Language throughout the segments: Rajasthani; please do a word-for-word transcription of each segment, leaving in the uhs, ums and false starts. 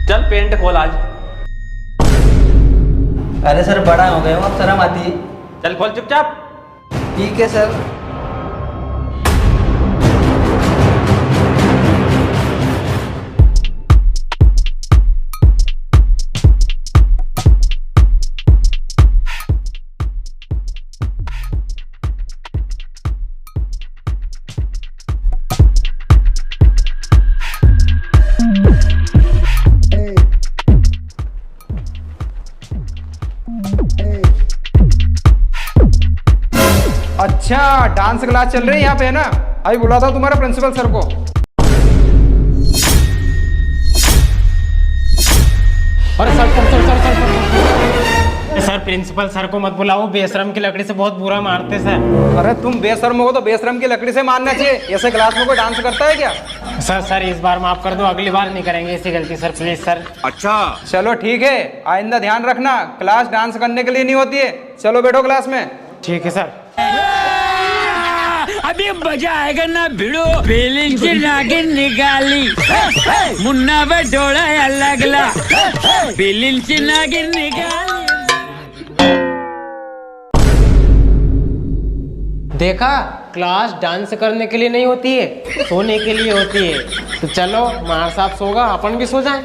चल, pant खोल आज। अरे सर, बड़ा हो गया हूँ, अब शर्म आती है। चल, खोल चुपचाप। ठीक है सर। अच्छा, dance class चल रही है यहाँ पे, है ना? अभी बुलाता हूँ तुम्हारे principal sir को। अरे सर, सर, सर। सर, principal sir को मत बुलाओ, बेशरम की लकड़ी से बहुत बुरा मारते सर। अरे तुम बेशरम हो तो बेशरम की लकड़ी से मारना चाहिए। ऐसे class में कोई dance करता है क्या? सर, सर, इस बार माफ कर दो, अगली बार नहीं करेंगे ऐसी गलती सर, please सर। अच्छा। चलो ठीक है, आइंदा ध्यान रखना, class dance करने के लिए नहीं होती है। चलो बैठो class में। ठीक है सर। अभी मजा आएगा ना भिड़ो। बिलिंची नागिन निकाली, मुन्ना बटोड़ा अलगला। बिलिंची नागिन निकाली। देखा, class dance करने के लिए नहीं होती है, सोने के लिए होती है। तो चलो, मार साहब सो गा, अपन भी सो जाएं।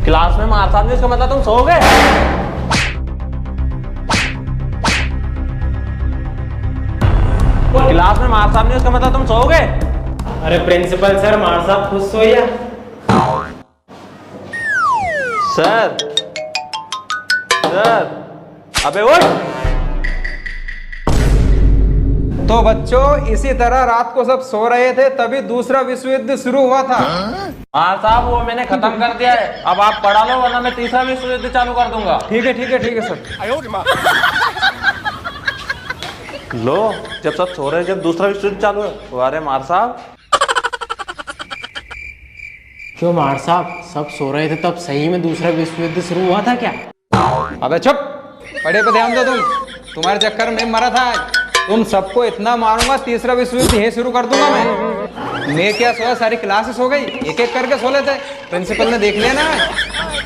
Class में मार साहब नहीं, इसका मतलब तुम सो गए? Class में मार साहब नहीं, इसका मतलब तुम सो गए? अरे principal sir, मार साहब खुद सोया। Sir, sir, अबे उठ। तो बच्चों, इसी तरह रात को सब सो रहे थे, तभी दूसरा विश्व युद्ध शुरू हुआ था। हाँ साहब, वो मैंने खत्म कर दिया है। अब आप पढ़ा लो, वरना मैं तीसरा विश्व युद्ध चालू कर दूंगा। ठीक है, ठीक है, ठीक है सर। लो, जब सब सो रहे, जब दूसरा विश्व युद्ध चालू है। वाह रे मार साहब। क्यों मार साहब, सब सो रहे थे तब सही में दूसरा विश्व युद्ध शुरू हुआ था क्या? अबे चुप, पढ़े पे ध्यान दो तुम। तुम्हारे चक्कर में मरा था आज। तुम सबको इतना मारूंगा, तीसरा विश्व युद्ध यहीं शुरू कर दूंगा मैं। मैं क्या सोया, सारी class सो गई, एक एक करके सो लेते। Principal ने देख लिया ना।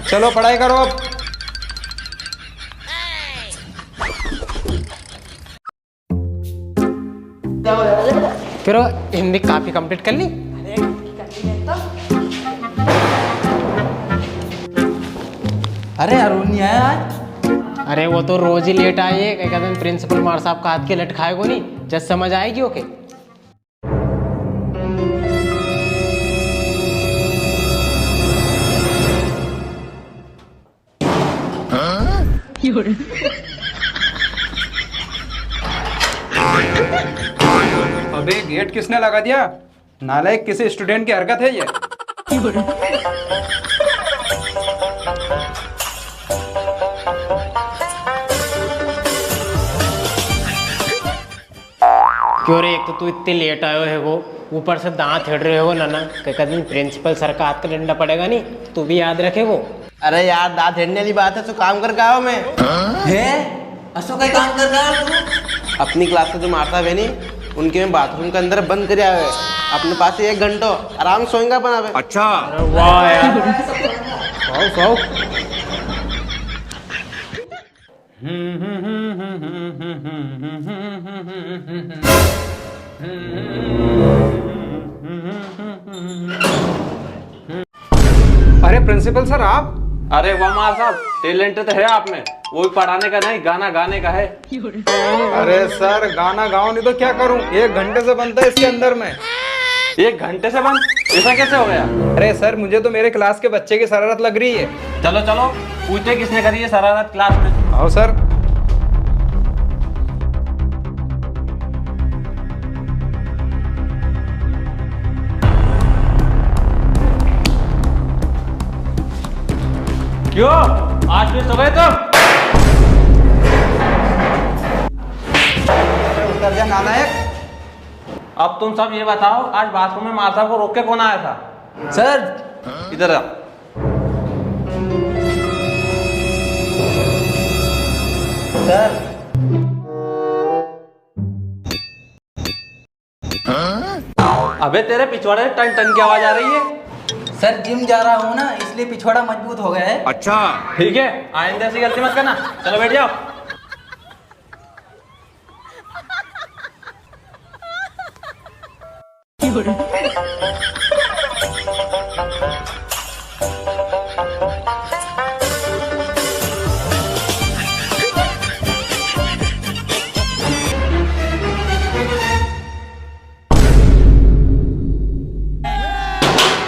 चलो पढ़ाई करो अब। फिर वो हिंदी copy complete कर ली? अरे, कर ली मैं तो। अरे, अरुण नहीं आया आज? अरे, वो तो रोज ही late आए, एक आध दिन principal मार साहब का हाथ की लट खाए कोनी, जब समझ आएगी ओके। अबे, gate किसने लगा दिया? नालायक, किसी student की हरकत है ये। क्यों रे, एक तो तू इतने late आयो है वो, ऊपर से दांत हेड़ रहे हो ना ना, कई दिन principal sir का हाथ का डंडा पड़ेगा नी, तू भी याद रखे वो। अरे यार, दांत हेड़ने वाली बात है, सो काम करके आयो मैं। हैं? असो कई काम करके आयो तू? अपनी class का जो मार साहब है नी, उनके मैं bathroom के अंदर बंद कर आयो है। अपने पास ही एक घंटो आराम से सोएंगे अपन अबे। अच्छा। अरे वाह यार। सो, सो। अरे principal sir, आप? अरे वाह मार साहब, talent तो है आप में, वो भी पढ़ाने का नहीं, गाना गाने का है। अरे sir, गाना गाओ नहीं तो क्या करूं, एक घंटे से बंद है इसके अंदर मैं। एक घंटे से बंद? ऐसा कैसे हो गया? अरे sir, मुझे तो मेरे class के बच्चे की शरारत लग रही है। चलो चलो, पूछते किसने करी है शरारत class में। आओ sir। क्यों, आज फिर सो गए तुम? उतर जा नालायक। अब तुम सब ये बताओ, आज बाथरूम में मार साहब को रोक के कौन आया था? सर। इधर आ। सर। अबे, तेरे पिछवाड़े टन टन की आवाज आ रही है। सर, जिम जा रहा हूँ ना, इसलिए पिछवाड़ा मजबूत हो गया है। अच्छा। ठीक है, आइंदा ऐसी गलती मत करना। चलो, बैठ जाओ।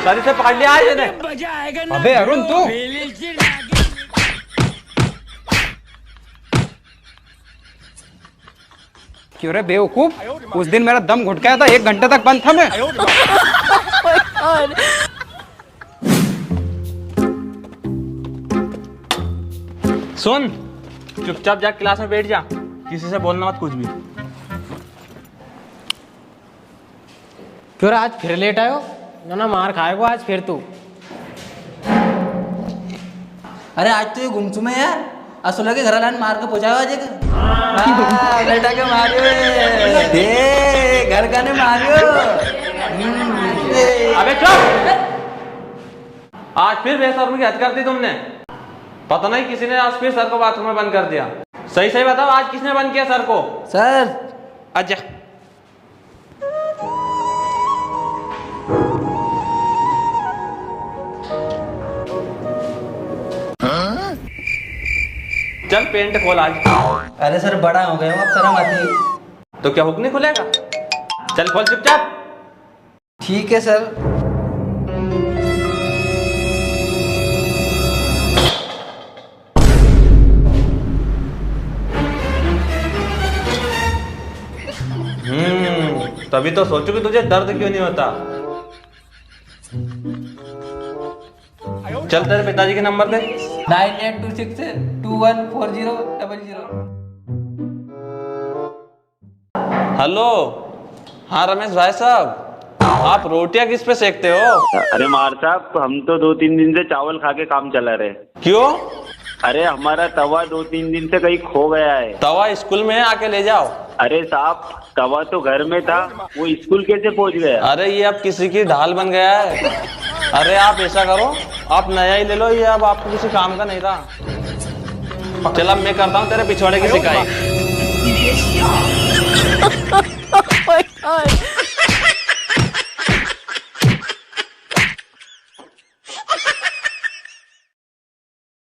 सर, इसे पकड़ लिया आज इन्हें। अबे अरुण, तू? क्यों रे बेवकूफ, उस दिन मेरा दम घुट गया था, एक घंटे तक बंद था मैं। सुन, चुपचाप जा क्लास में बैठ जा, किसी से बोलना मत कुछ भी। क्यों रे, आज फिर लेट आयो? ना, ना, मार खाएगो आज फिर तू। अरे, आज तो ये गुमसुम है यार, असो लगे घर वाला ने मार के पहुंचायो आज एक। हाँ, बेटा के मारियो है। ए, घर का ने मारियो। हम्म, ए। अबे चुप! आज फिर बेशर्मी की हद कर दी तुमने। पता नहीं किसी ने आज फिर सर को बाथरूम में बंद कर दिया। सही सही बताओ, आज किसने बंद किया सर को? सर। अच्छा। चल, पैंट खोल आज। अरे सर, बड़ा हो गया हूँ, अब शर्म आती है। तो क्या हुक नहीं खुलेगा? चल, खोल चुपचाप। ठीक है सर। हम्म, तभी तो सोचूं कि तुझे दर्द क्यों नहीं होता। चल, तेरे पिताजी के नंबर दे। Nine eight two six two one four zero double zero। हेलो, हाँ रमेश भाई साहब, आप रोटियां किस पे सेकते हो? अरे मार साहब, हम तो दो तीन दिन से चावल खा के काम चला रहे। क्यों? अरे हमारा तवा दो तीन दिन से कहीं खो गया है। तवा स्कूल में है, आके ले जाओ। अरे साहब, तवा तो घर में था, वो स्कूल कैसे पहुंच गया? अरे ये अब किसी की ढाल बन गया है। अरे आप ऐसा करो, आप नया ही ले लो, ये अब आपको किसी काम का नहीं रहा। चल, अब मैं करता हूँ तेरे पिछवाड़े की सिकाई। Oh my God।